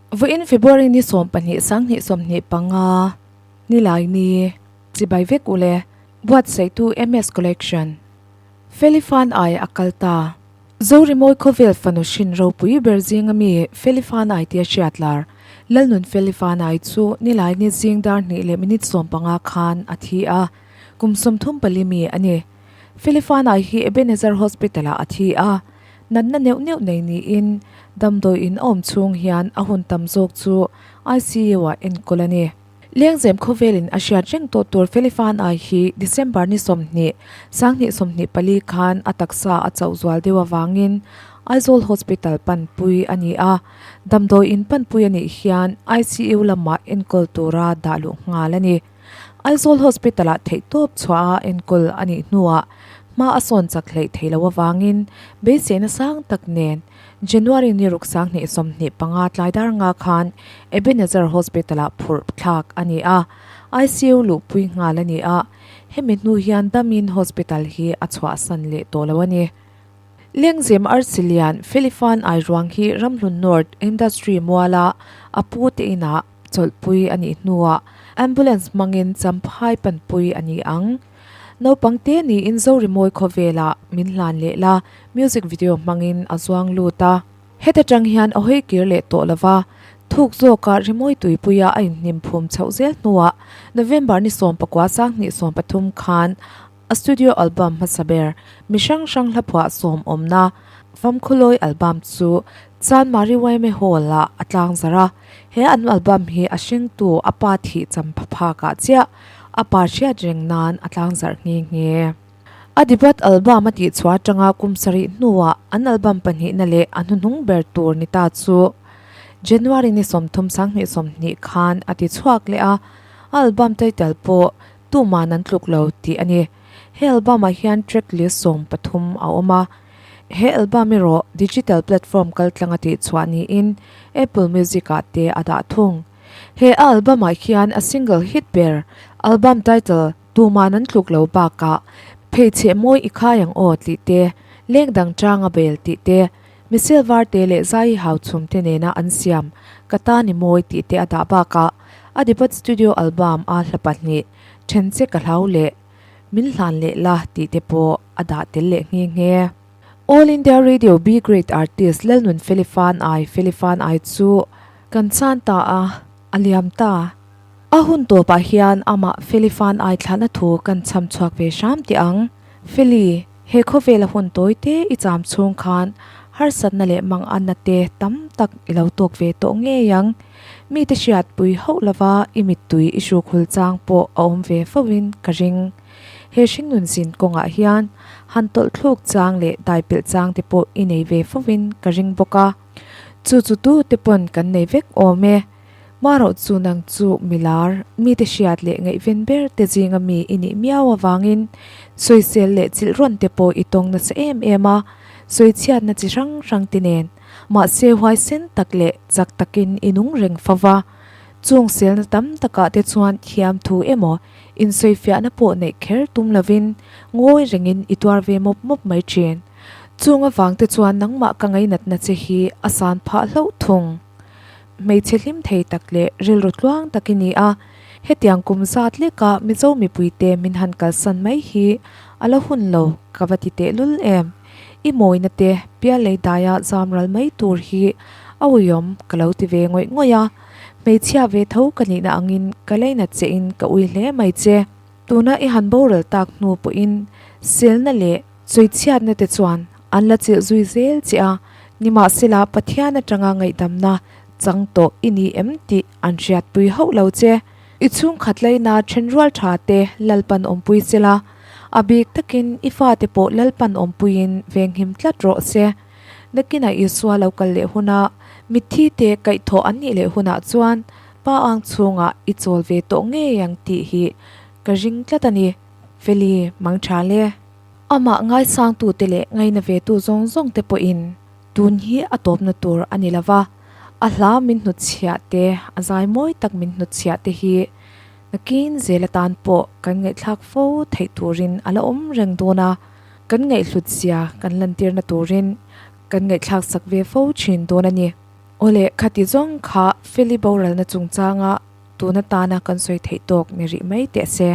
Vawiin February ni 12 sanghnih 25 Nilaini chibai vek ule buatsaihtu MS Collection Feli Fan Ai a kal ta. Zorimawi khawvel fanu hrin ropui ber zinga mi Feli Fan Ai tia hriat lar Lalnun Feli Fan Ai chu Nilaini zing dar hnih leh minute 15 khan a thi a, kum 34 mi a ni. Feli Fan Ai hi Ebenezer Hospital-ah a thi a, natna neuh neuh nei niin damdawi in a awm chhung hian a hun tam zawk chu ICU-ah enkawl a ni. Lengzem khawvelin a hriat reng tawh tur Feli Fan Ai hi December ni 20, 2024 khan a taksa a chauh zual deuh avangin Aizawl Hospital panpui a ni a, damdawi in panpui a nih hian ICU lamah enkawl tura dah luh nghal a ni. Aizawl Hospital-ah theihtawp chhuaha enkawl a nih hnuah hma a sawn chak hleih thei lo avangin beiseina sang tak nen January ni ruk 2025 tlai dar nga khan Ebenezer Hospital-ah phurh thlak a ni a, ICU luhpui nghal a ni a, hemi hnu hian damin hospital hi a chhuahsan leh tawh lo a ni. Lengzem arsi lian Felifan Airuang hi Ramhlun North Industry muala a pu te inah chawlhpui a nih hnuah ambulance hmangin Champhai panpui a ni ang. Naupang te niin Zorimawi khawvelah min hlan leh la, music video hmangin a zuang lut a. Heta tang hian a hawi kir leh tawh lova, thuk zawka rimawi tuipuia a inhnim phum chhoh zel hnuah November ni 19 2013 khan a studio album hmasa ber mi hrang hrang hla phuah sawm awmna Famkhulawi album chu Chanmari Yma Hall-ah a tlang zarh a. He an album hi a hringtu a pa thih champha phakah chiah a pa hriat reng nan a tlang zarh nghe nghe. A debut album a tihchhuah atanga kum sarih hnuah an album pahnihna leh a hnuhnung ber tur ni ta chu January ni 30 2020 khan a ti chhuak leh a, a album title pawh Tuman an tluk lo tih a ni. He album ah hian track list 13 a awm a. He album erawh digital platform kaltlanga tihchhuah niin Apple Music ah te a dah thung. He a album ah hian a single hit ber, album title Tuman an tluk lo bakah Pheichheh mawi i khai ang aw tih te, Leng dang chang a bel tih te, Michelle Varte leh Zai Hauchhum te nena an siam Ka ta ni mawi tih te a dah bakah a debut studio album a hla pahnih Then che ka hlau leh Min hlan leh la tih te pawh a dah tel leh nghe nghe. All India Radio B Grade Artist Lalnun Felifan Ai Felifan Ai chu kan chan ta a, a liam ta. A hun tawpah hian amah Felifan Ai thlahna thu kan chham chhuak ve hram teh ang. Feli, he khawvela hun tawi te i cham chhung khan harsatna leh manganna te tam tak i lo tawk ve tawh ngei ang. Mite hriatpui hauh lova i mittui i hrukhul chang pawh a awm ve fo in ka ring. He hringnun zin kawngah hian han tawlh thluk chang leh daipelh chang te pawh i nei ve fo in ka ring bawk a. Chu chu tu te pawn kan nei vek awm e. Marawh chu nang chu milar, mite hriat leh ngaihven ber te zinga mi i nih miau avangin sawisel leh chilh rawn te pawh i tawng nasa em em a, sawichhiatna chi hrang hrang te nen. Mahse huaisen tak leh chak takin i nung reng fo va, chung selna tam takah te chuan thiam thu emaw insawifiahna pawh neih kher tum lovin ngawi rengin i tuar ve mawp mawp mai thin. Chung avang te chuan nangmah ka ngainatna che hi a san phah hlauh thung. Hmeichhe hlim thei tak leh rilru tluang tak i ni a, hetiang kum zat leka Mizo mipuite min han kalsan mai hi a la hun lo ka va ti tehlul em. I mawina te pial lei daia zam ral mai tur hi a uiawm ka lo ti ve ngawih ngawih a, hmeichhia ve tho ka nihna angin ka leinat che in ka ui hle mai che. Tuna i han boral tak hnu pawhin selna leh sawichhiatna te chuan an la chilh zui zel che a, nimahsela Pathian atanga ngaihdamna chang tawh i ni em tih an hriatpui hauh lo che. I chhungkhat laina thenrual tha te Lalpan awmpui sela, a bik takin i fate pawh Lalpan awmpuiin venghim tlat rawh se. Nakinah Isua lo kal leh huna mitthi te kaihthawh an nih leh hunah chuan Pa ang chhungah i chawl ve tawh ngei ang tih hi ka ring tlat a ni. Feli, mang tha le. Amah ngaisangtute leh ngaina vetu zawng zawng te pawhin tun hi a tawpna tur a ni lova, a hla min hnutchhiah te, a zai mawi tak min hnutchhiah te hi nakin zel atan pawh kan ngaihthlak fo theih turin a la awm reng dawn a, kan ngaihhlut zia kan lantirna turin kan ngaihthlak sak ve fo thin dawn a ni. Awle, khati zawng kha Feli boralna chungchanga tun atana kan sawi theih tawk ni rih mai teh se.